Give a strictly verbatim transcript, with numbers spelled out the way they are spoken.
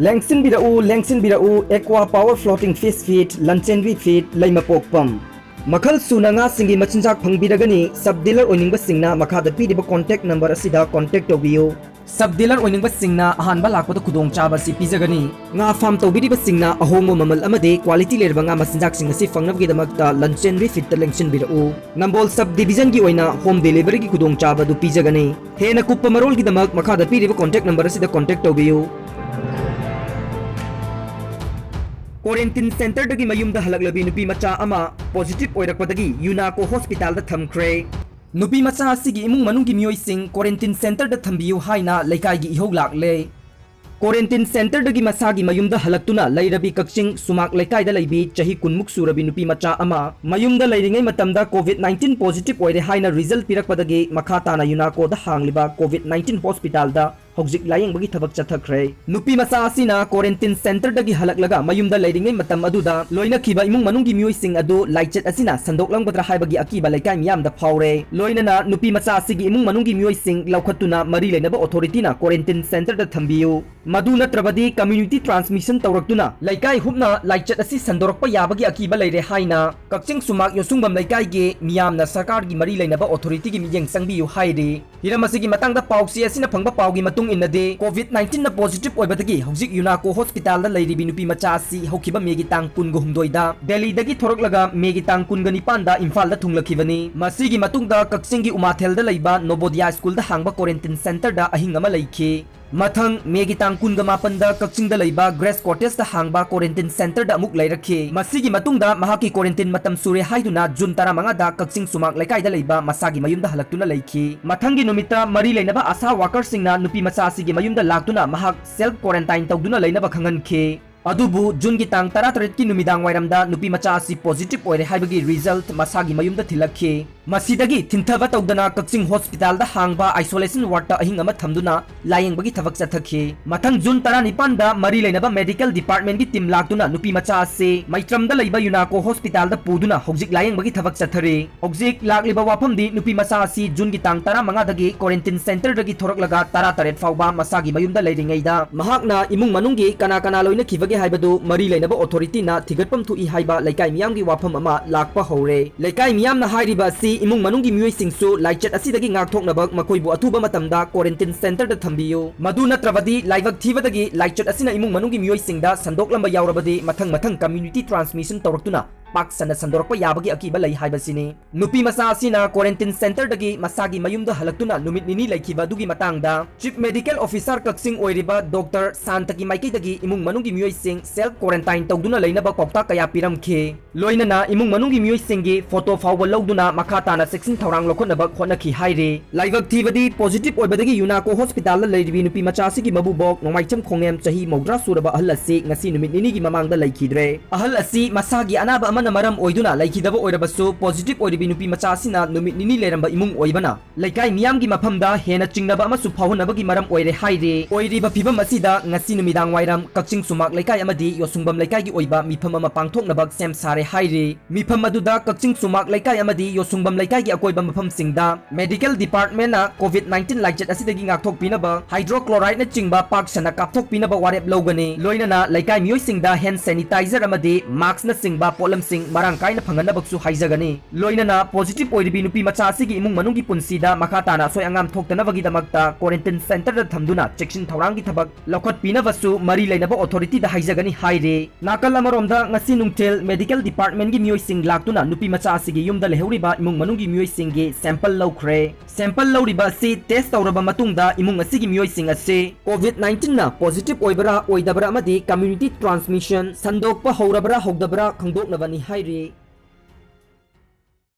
ꯂꯦꯡꯁꯤꯟꯕꯤꯔꯛꯎ, ꯂꯦꯡꯁꯤꯟꯕꯤꯔꯛꯎ, Aqua Power Floating Fish Feed, ꯂꯟꯆꯦꯟꯕꯤ feed, ꯂꯩꯃꯄꯣꯛꯄꯝ꯫ ꯃꯈꯜ ꯁꯨꯅ ꯉꯥꯁꯤꯡꯒꯤ ꯃꯆꯤꯟꯖꯥꯛ ꯐꯪꯕꯤꯔꯒꯅꯤ꯫ Sub dealer ꯑꯣꯏꯅꯤꯡꯕꯁꯤꯡꯅ ꯃꯈꯥꯗ ꯄꯤꯔꯤꯕ contact number ꯑꯁꯤꯗ contact ꯇꯧꯕꯤꯌꯨ꯫ Sub dealer ꯑꯣꯏꯅꯤꯡꯕꯁꯤꯡꯅ ꯑꯍꯥꯟꯕ ꯂꯥꯛꯄꯗ ꯈꯨꯗꯣꯡꯆꯥꯕ ꯑꯁꯤ ꯄꯤꯖꯒꯅꯤ꯫ ꯉꯥ farm ꯇꯧꯕꯤꯔꯤꯕꯁꯤꯡꯅ ꯑꯍꯣꯡꯕ ꯃꯃꯜ ꯑꯃꯗꯤ quality ꯂꯩꯔꯕ ꯉꯥ ꯃꯆꯤꯟꯖꯥꯛꯁꯤꯡ ꯑꯁꯤ ꯐꯪꯅꯕꯒꯤꯗꯃꯛꯇ ꯂꯟꯆꯦꯟꯕꯤ feedꯇ ꯂꯦꯡꯁꯤꯟꯕꯤꯔꯛꯎ꯫ ꯅꯝꯕꯣꯜ sub divisionꯒꯤ ꯑꯣꯏꯅ home deliveryꯒꯤ ꯈꯨꯗꯣꯡꯆꯥꯕ ꯑꯗꯨ ꯄꯤꯖꯒꯅꯤ꯫ ꯍꯦꯟꯅ ꯀꯨꯞꯄ ꯃꯔꯣꯜꯒꯤꯗꯃꯛ ꯃꯈꯥꯗ ꯄꯤꯔꯤꯕ contact number ꯑꯁꯤꯗ contact ꯇꯧꯕꯤꯌꯨ꯫ Quarantine centreꯗꯒꯤ ꯃꯌꯨꯝꯗ ꯍꯜꯂꯛꯂꯕꯤ ꯅꯨꯄꯤ ꯃꯆꯥ ꯑꯃ positive ꯑꯣꯏꯔꯛꯄꯗꯒꯤ ꯌꯨꯅꯥꯀꯣ hospitalꯗ ꯊꯝꯈ꯭ꯔꯦ꯫ ꯅꯨꯄꯤ ꯃꯆꯥ ꯑꯁꯤꯒꯤ ꯏꯃꯨꯡ ꯃꯅꯨꯡꯒꯤ ꯃꯤꯑꯣꯏꯁꯤꯡ quarantine centreꯗ ꯊꯝꯕꯤꯌꯨ ꯍꯥꯏꯅ ꯂꯩꯀꯥꯏꯒꯤ ꯏꯍꯧ ꯂꯥꯛꯂꯦ꯫ Quarantine centreꯗꯒꯤ ꯃꯁꯥꯒꯤ ꯃꯌꯨꯝꯗ ꯍꯜꯂꯛꯇꯨꯅ ꯂꯩꯔꯕꯤ ꯀꯛꯆꯤꯡ ꯁꯨꯃꯥꯛ ꯂꯩꯀꯥꯏꯗ ꯂꯩꯕꯤ ꯆꯍꯤ ꯀꯨꯟꯃꯨꯛ ꯁꯨꯔꯕꯤ ꯅꯨꯄꯤ ꯃꯆꯥ ꯑꯃ ꯃꯌꯨꯝꯗ ꯂꯩꯔꯤꯉꯩ ꯃꯇꯝꯗ COVID nineteen positive ꯑꯣꯏꯔꯦ ꯍꯥꯏꯅ result ꯄꯤꯔꯛꯄꯗꯒꯤ ꯃꯈꯥ ꯇꯥꯅ ꯌꯨꯅꯥꯀꯣꯗ ꯍꯥꯡꯂꯤꯕ COVID nineteen hospitalꯗ ꯍꯧꯖꯤꯛ ꯂꯥꯌꯦꯡꯕꯒꯤ ꯊꯕꯛ ꯆꯠꯊꯈ꯭ꯔꯦ꯫ ꯅꯨꯄꯤ ꯃꯆꯥ ꯑꯁꯤꯅ quarantine centreꯗꯒꯤ ꯍꯜꯂꯛꯂꯒ ꯃꯌꯨꯝꯗ ꯂꯩꯔꯤꯉꯩ ꯃꯇꯝ ꯑꯗꯨꯗ ꯂꯣꯏꯅꯈꯤꯕ ꯏꯃꯨꯡ ꯃꯅꯨꯡꯒꯤ ꯃꯤꯑꯣꯏꯁꯤꯡ ꯑꯗꯨ ꯂꯥꯏꯆꯠ ꯑꯁꯤꯅ ꯁꯟꯗꯣꯛꯂꯝꯒꯗ꯭ꯔꯥ ꯍꯥꯏꯕꯒꯤ ꯑꯀꯤꯕ ꯂꯩꯀꯥꯏ ꯃꯤꯌꯥꯝꯗ ꯐꯥꯎꯔꯦ꯫ ꯂꯣꯏꯅꯅ ꯅꯨꯄꯤ ꯃꯆꯥ ꯑꯁꯤꯒꯤ ꯏꯃꯨꯡ ꯃꯅꯨꯡꯒꯤ ꯃꯤꯑꯣꯏꯁꯤꯡ ꯂꯧꯈꯠꯇꯨꯅ ꯃꯔꯤ ꯂꯩꯅꯕ authorityꯅ quarantine centreꯗ ꯊꯝꯕꯤꯌꯨ꯫ ꯃꯗꯨ ꯅꯠꯇ꯭ꯔꯕꯗꯤ community transmission ꯇꯧꯔꯛꯇꯨꯅ ꯂꯩꯀꯥꯏ ꯍꯨꯞꯅ ꯂꯥꯏꯆꯠ ꯑꯁꯤ ꯁꯟꯗꯣꯔꯛꯄ ꯌꯥꯕꯒꯤ ꯑꯀꯤꯕ ꯂꯩꯔꯦ ꯍꯥꯏꯅ ꯀꯛꯆꯤꯡ ꯁꯨꯃꯥꯛ ꯌꯣꯁꯨꯡꯕꯝ ꯂꯩꯀꯥꯏꯒꯤ ꯃꯤꯌꯥꯝꯅ ꯁꯔꯀꯥꯔꯒꯤ ꯃꯔꯤ ꯂꯩꯅꯕ authorityꯒꯤ ꯃꯤꯠꯌꯦꯡ ꯆꯪꯕꯤꯌꯨ ꯍꯥꯏꯔꯤ꯫ ꯍꯤꯔꯝ ꯑꯁꯤꯒꯤ ꯃꯇꯥꯡꯗ ꯄꯥꯎꯆꯦ ꯑꯁꯤꯅ ꯐꯪꯕ ꯄꯥꯎꯒꯤ ꯃꯇꯨꯡ ꯏꯟꯅꯗꯤ, COVID nineteenꯅ positive ꯑꯣꯏꯕꯗꯒꯤ ꯍꯧꯖꯤꯛ ꯌꯨꯅꯥꯀꯣ hospitalꯗ ꯂꯩꯔꯤꯕꯤ ꯅꯨꯄꯤ ꯃꯆꯥ ꯑꯁꯤ ꯍꯧꯈꯤꯕ Mayꯒꯤ ꯇꯥꯡ ꯀꯨꯟꯒ ꯍꯨꯝꯗꯣꯏꯗ ꯗꯦꯜꯂꯤꯗꯒꯤ ꯊꯣꯔꯛꯂꯒ Mayꯒꯤ ꯇꯥꯡ ꯀꯨꯟꯒ ꯅꯤꯄꯥꯟꯗ ꯏꯝꯐꯥꯜꯗ ꯊꯨꯡꯂꯛꯈꯤꯕꯅꯤ꯫ ꯃꯁꯤꯒꯤ ꯃꯇꯨꯡꯗ ꯀꯛꯆꯤꯡꯒꯤ ꯎꯃꯥꯊꯦꯜꯗ ꯂꯩꯕ ꯅꯣꯕꯣꯗꯤꯌꯥ ꯁ꯭ꯀꯨꯜꯗ ꯍꯥꯡꯕ quarantine centreꯗ ꯑꯍꯤꯡ ꯑꯃ ꯂꯩꯈꯤ꯫ ꯃꯊꯪ Mayꯒꯤ ꯇꯥꯡ ꯀꯨꯟꯒ ꯃꯥꯄꯟꯗ ꯀꯛꯆꯤꯡꯗ ꯂꯩꯕ Grace Quartersꯇ ꯍꯥꯡꯕ quarantine centreꯗ ꯑꯃꯨꯛ ꯂꯩꯔꯛꯈꯤ꯫ ꯃꯁꯤꯒꯤ ꯃꯇꯨꯡꯗ ꯃꯍꯥꯛꯀꯤ quarantine ꯃꯇꯝ ꯁꯨꯔꯦ ꯍꯥꯏꯗꯨꯅ June ꯇꯔꯥꯃꯉꯥꯗ ꯀꯛꯆꯤꯡ ꯁꯨꯃꯥꯛ ꯂꯩꯀꯥꯏꯗ ꯂꯩꯕ ꯃꯁꯥꯒꯤ ꯃꯌꯨꯝꯗ ꯍꯜꯂꯛꯇꯨꯅ ꯂꯩꯈꯤ꯫ ꯃꯊꯪꯒꯤ ꯅꯨꯃꯤꯠꯇ ꯃꯔꯤ ꯂꯩꯅꯕ ꯑꯁꯥ workerꯁꯤꯡꯅ ꯅꯨꯄꯤ ꯃꯆꯥ ꯑꯁꯤꯒꯤ ꯃꯌꯨꯝꯗ ꯂꯥꯛꯇꯨꯅ ꯃꯍꯥꯛ self quarantine ꯇꯧꯗꯨꯅ ꯂꯩꯅꯕ ꯈꯪꯍꯟꯈꯤ꯫ ꯑꯗꯨꯕꯨ Juneꯒꯤ ꯇꯥꯡ ꯇꯔꯥꯇꯔꯦꯠꯀꯤ ꯅꯨꯃꯤꯗꯥꯡ ꯋꯥꯏꯔꯝꯗ ꯅꯨꯄꯤ ꯃꯆꯥ ꯑꯁꯤ positive ꯑꯣꯏꯔꯦ ꯍꯥꯏꯕꯒꯤ result ꯃꯁꯥꯒꯤ ꯃꯌꯨꯝꯗ ꯊꯤꯜꯂꯛꯈꯤ꯫ ꯃꯁꯤꯗꯒꯤ ꯊꯤꯟꯊꯕ ꯇꯧꯗꯅ ꯀꯛꯆꯤꯡ ꯍꯣꯁꯄꯤꯇꯥꯜꯗ ꯍꯥꯡꯕ isolation wardꯇ ꯑꯍꯤꯡ ꯑꯃ ꯊꯝꯗꯨꯅ ꯂꯥꯌꯦꯡꯕꯒꯤ ꯊꯕꯛ ꯆꯠꯊꯈꯤ꯫ ꯃꯊꯪ ꯖꯨꯟ ꯇꯔꯥꯅꯤꯄꯥꯟꯗ ꯃꯔꯤ ꯂꯩꯅꯕ medical departmentꯀꯤ team ꯂꯥꯛꯇꯨꯅ ꯅꯨꯄꯤ ꯃꯆꯥ ꯑꯁꯤ ꯃꯩꯇ꯭ꯔꯝꯗ ꯂꯩꯕ ꯌꯨꯅꯥꯀꯣ ꯍꯣꯁꯄꯤꯇꯥꯜꯗ ꯄꯨꯗꯨꯅ ꯍꯧꯖꯤꯛ ꯂꯥꯌꯦꯡꯕꯒꯤ ꯊꯕꯛ ꯆꯠꯊꯔꯤ꯫ ꯍꯧꯖꯤꯛ ꯂꯥꯛꯂꯤꯕ ꯋꯥꯐꯝꯗꯤ ꯅꯨꯄꯤ ꯃꯆꯥ ꯑꯁꯤ ꯖꯨꯟꯒꯤ ꯇꯥꯡ ꯇꯔꯥꯃꯉꯥꯗꯒꯤ quarantine centreꯗꯒꯤ ꯊꯣꯔꯛꯂꯒ ꯇꯔꯥꯇꯔꯦꯠ ꯐꯥꯎꯕ ꯃꯁꯥꯒꯤ ꯃꯌꯨꯝꯗ ꯂꯩꯔꯤꯉꯩꯗ ꯃꯍꯥꯛꯅ ꯏꯃꯨꯡ ꯃꯅꯨꯡꯒꯤ ꯀꯅꯥ ꯀꯅꯥ ꯂꯣꯏꯅꯈꯤꯕꯒꯦ ꯍꯥꯏꯕꯗꯨ ꯃꯔꯤ ꯂꯩꯅꯕ authorityꯅ ꯊꯤꯒꯠꯐꯝ ꯊꯣꯛꯏ ꯍꯥꯏꯕ ꯂꯩꯀꯥꯏ ꯃꯤꯌꯥꯝꯒꯤ ꯋꯥꯐꯝ ꯑꯃ ꯂꯥꯛꯄ ꯍꯧꯔꯦ꯫ ꯂꯩꯀꯥꯏ ꯃꯤꯌꯥꯝꯅ ꯍꯥꯏꯔꯤꯕ ꯑꯁꯤ ꯏꯃꯨꯡ ꯃꯅꯨꯡꯒꯤ ꯃꯤꯑꯣꯏꯁꯤꯡꯁꯨ ꯂꯥꯏꯆꯠ ꯑꯁꯤꯗꯒꯤ ꯉꯥꯛꯊꯣꯛꯅꯕ ꯃꯈꯣꯏꯕꯨ ꯑꯊꯨꯕ ꯃꯇꯝꯗ quarantine centreꯗ ꯊꯝꯕꯤꯌꯨ꯫ ꯃꯗꯨ ꯅꯠꯇ꯭ꯔꯕꯗꯤ ꯂꯥꯏꯕꯛ ꯊꯤꯕꯗꯒꯤ ꯂꯥꯏꯆꯠ ꯑꯁꯤꯅ ꯏꯃꯨꯡ ꯃꯅꯨꯡꯒꯤ ꯃꯤꯑꯣꯏꯁꯤꯡꯗ ꯁꯟꯗꯣꯛꯂꯝꯕ ꯌꯥꯎꯔꯕꯗꯤ ꯃꯊꯪ ꯃꯊꯪ community transmission ꯇꯧꯔꯛꯇꯨꯅ ꯄꯥꯛ ꯁꯟꯅ ꯁꯟꯗꯣꯔꯛꯄ ꯌꯥꯕꯒꯤ ꯑꯀꯤꯕ ꯂꯩ ꯍꯥꯏꯕꯁꯤꯅꯤ꯫ ꯅꯨꯄꯤ ꯃꯆꯥ ꯑꯁꯤꯅ quarantine centreꯗꯒꯤ ꯃꯁꯥꯒꯤ ꯃꯌꯨꯝꯗ ꯍꯜꯂꯛꯇꯨꯅ ꯅꯨꯃꯤꯠ ꯅꯤꯅꯤ ꯂꯩꯈꯤꯕ ꯑꯗꯨꯒꯤ ꯃꯇꯥꯡꯗ Chief Medical Officer ꯀꯛꯆꯤꯡ ꯑꯣꯏꯔꯤꯕ Doctor ꯁꯥꯟꯇꯒꯤ ꯃꯥꯏꯀꯩꯗꯒꯤ ꯏꯃꯨꯡ ꯃꯅꯨꯡꯒꯤ ꯃꯤꯑꯣꯏꯁꯤꯡ self quarantine ꯇꯧꯗꯨꯅ ꯂꯩꯅꯕ ꯄꯥꯎꯇꯥꯛ ꯀꯌꯥ ꯄꯤꯔꯝꯈꯤ꯫ ꯂꯣꯏꯅꯅ ꯏꯃꯨꯡ ꯃꯅꯨꯡꯒꯤ ꯃꯤꯑꯣꯏꯁꯤꯡꯒꯤ photo ꯐꯥꯎꯕ ꯂꯧꯗꯨꯅ ꯃꯈꯥ ꯇꯥꯅ ꯆꯦꯛꯁꯤꯟ ꯊꯧꯔꯥꯡ ꯂꯧꯈꯠꯅꯕ ꯍꯣꯠꯅꯈꯤ ꯍꯥꯏꯔꯤ꯫ ꯂꯥꯏꯕꯛ ꯊꯤꯕꯗꯤ positive ꯑꯣꯏꯕꯗꯒꯤ ꯌꯨꯅꯥꯀꯣ ꯍꯣꯁꯄꯤꯇꯥꯜꯗ ꯂꯩꯔꯤꯕꯤ ꯅꯨꯄꯤ ꯃꯆꯥ ꯑꯁꯤꯒꯤ ꯃꯕꯨꯕꯣꯛ ꯅꯣꯡꯃꯥꯏꯆꯝ ꯈꯣꯡꯉꯦꯝ ꯆꯍꯤ ꯃꯧꯗ꯭ꯔꯥ ꯁꯨꯔꯕ ꯑꯍꯜ ꯑꯁꯤ ꯉꯁꯤ ꯅꯨꯃꯤꯠ ꯅꯤꯅꯤꯒꯤ ꯃꯃꯥꯡꯗ ꯂꯩꯈꯤꯗ꯭ꯔꯦ꯫ ꯑꯍꯜ ꯑꯁꯤ ꯃꯁꯥꯒꯤ ꯑꯅꯥꯕ ꯑꯃꯅ ꯃꯔꯝ ꯑꯣꯏꯗꯨꯅ ꯂꯩꯈꯤꯗꯕ ꯑꯣꯏꯔꯕꯁꯨ positive ꯑꯣꯏꯔꯤꯕꯤ ꯅꯨꯄꯤ ꯃꯆꯥ ꯑꯁꯤꯅ ꯅꯨꯃꯤꯠ ꯅꯤꯅꯤ ꯂꯩꯔꯝꯕ ꯏꯃꯨꯡ ꯑꯣꯏꯕꯅ ꯂꯩꯀꯥꯏ ꯃꯤꯌꯥꯝꯒꯤ ꯃꯐꯝꯗ ꯍꯦꯟꯅ ꯆꯤꯡꯅꯕ ꯑꯃꯁꯨ ꯐꯥꯎꯍꯟꯅꯕꯒꯤ ꯃꯔꯝ ꯑꯣꯏꯔꯦ ꯍꯥꯏꯔꯤ꯫ ꯑꯣꯏꯔꯤꯕ ꯐꯤꯕꯝ ꯑꯁꯤꯗ ꯉꯁꯤ ꯅꯨꯃꯤꯗꯥꯡ ꯋꯥꯏꯔꯝ ꯀꯛꯆꯤꯡ ꯁꯨꯃꯥꯛ ꯂꯩꯀꯥꯏ ꯑꯃꯗꯤ ꯌꯣꯁꯨꯡꯕꯝ ꯂꯩꯀꯥꯏꯒꯤ ꯑꯣꯏꯕ ꯃꯤꯐꯝ ꯑꯃ ꯄꯥꯡꯊꯣꯛꯅꯕ ꯁꯦꯝ ꯁꯥꯔꯦ ꯍꯥꯏꯔꯤ꯫ ꯃꯤꯐꯝ ꯑꯗꯨꯗ ꯀꯛꯆꯤꯡ ꯁꯨꯃꯥꯛ ꯂꯩꯀꯥꯏ ꯑꯃꯗꯤ ꯌꯣꯁꯨꯡꯕꯝ ꯂꯩꯀꯥꯏꯒꯤ ꯑꯀꯣꯏꯕ ꯃꯐꯝꯁꯤꯡꯗ medical departmentꯅ COVID nineteen ꯂꯥꯏꯆꯠ ꯑꯁꯤꯗꯒꯤ ꯉꯥꯛꯊꯣꯛꯄꯤꯅꯕ hydrochlorideꯅꯆꯤꯡꯕ ꯄꯥꯛ ꯁꯟꯅ ꯀꯥꯞꯊꯣꯛꯄꯤꯅꯕ ꯋꯥꯔꯦꯞ ꯂꯧꯒꯅꯤ꯫ ꯂꯣꯏꯅꯅ ꯂꯩꯀꯥꯏ ꯃꯤꯑꯣꯏꯁꯤꯡꯗ hand sanitizer ꯑꯃꯗꯤ maskꯅꯆꯤꯡꯕ ꯄꯣꯠꯂꯝꯁꯤꯡ ꯃꯔꯥꯡ ꯀꯥꯏꯅ ꯐꯪꯍꯟꯅꯕꯁꯨ ꯍꯥꯏꯖꯒꯅꯤ꯫ ꯂꯣꯏꯅꯅ positive ꯑꯣꯏꯔꯤꯕꯤ ꯅꯨꯄꯤ ꯃꯆꯥ ꯑꯁꯤꯒꯤ ꯏꯃꯨꯡ ꯃꯅꯨꯡꯒꯤ ꯄꯨꯟꯁꯤꯗ ꯃꯈꯥ ꯇꯥꯅ ꯑꯁꯣꯏ ꯑꯉꯥꯝ ꯊꯣꯛꯇꯅꯕꯒꯤꯗꯃꯛꯇ quarantine centreꯗ ꯊꯝꯗꯨꯅ ꯆꯦꯛꯁꯤꯟ ꯊꯧꯔꯥꯡꯒꯤ ꯊꯕꯛ ꯂꯧꯈꯠꯄꯤꯅꯕꯁꯨ ꯃꯔꯤ ꯂꯩꯅꯕ authorityꯗ ꯍꯥꯏꯖꯒꯅꯤ ꯍꯥꯏꯔꯤ꯫ ꯅꯥꯀꯜ ꯑꯃꯔꯣꯝꯗ ꯉꯁꯤ ꯅꯨꯡꯊꯤꯜ medical departmentꯀꯤ ꯃꯤꯑꯣꯏꯁꯤꯡ ꯂꯥꯛꯇꯨꯅ ꯅꯨꯄꯤ ꯃꯆꯥ ꯑꯁꯤꯒꯤ ꯌꯨꯝꯗ ꯂꯩꯍꯧꯔꯤꯕ ꯏꯃꯨꯡ ꯃꯅꯨꯡꯒꯤ ꯃꯤꯑꯣꯏꯁꯤꯡꯒꯤ sample ꯂꯧꯈ꯭ꯔꯦ꯫ Sample ꯂꯧꯔꯤꯕ ꯑꯁꯤ test ꯇꯧꯔꯕ ꯃꯇꯨꯡꯗ ꯏꯃꯨꯡ ꯑꯁꯤꯒꯤ ꯃꯤꯑꯣꯏꯁꯤꯡ ꯑꯁꯤ COVID nineteenꯅ positive ꯑꯣꯏꯕ꯭ꯔꯥ ꯑꯣꯏꯗꯕ꯭ꯔꯥ ꯑꯃꯗꯤ community transmission ꯁꯟꯗꯣꯛꯄ ꯍꯧꯔꯕ꯭ꯔꯥ ꯍꯧꯗꯕ꯭ꯔꯥ ꯈꯪꯗꯣꯛꯅꯕꯅꯤ ꯍꯥꯏꯔꯤ꯫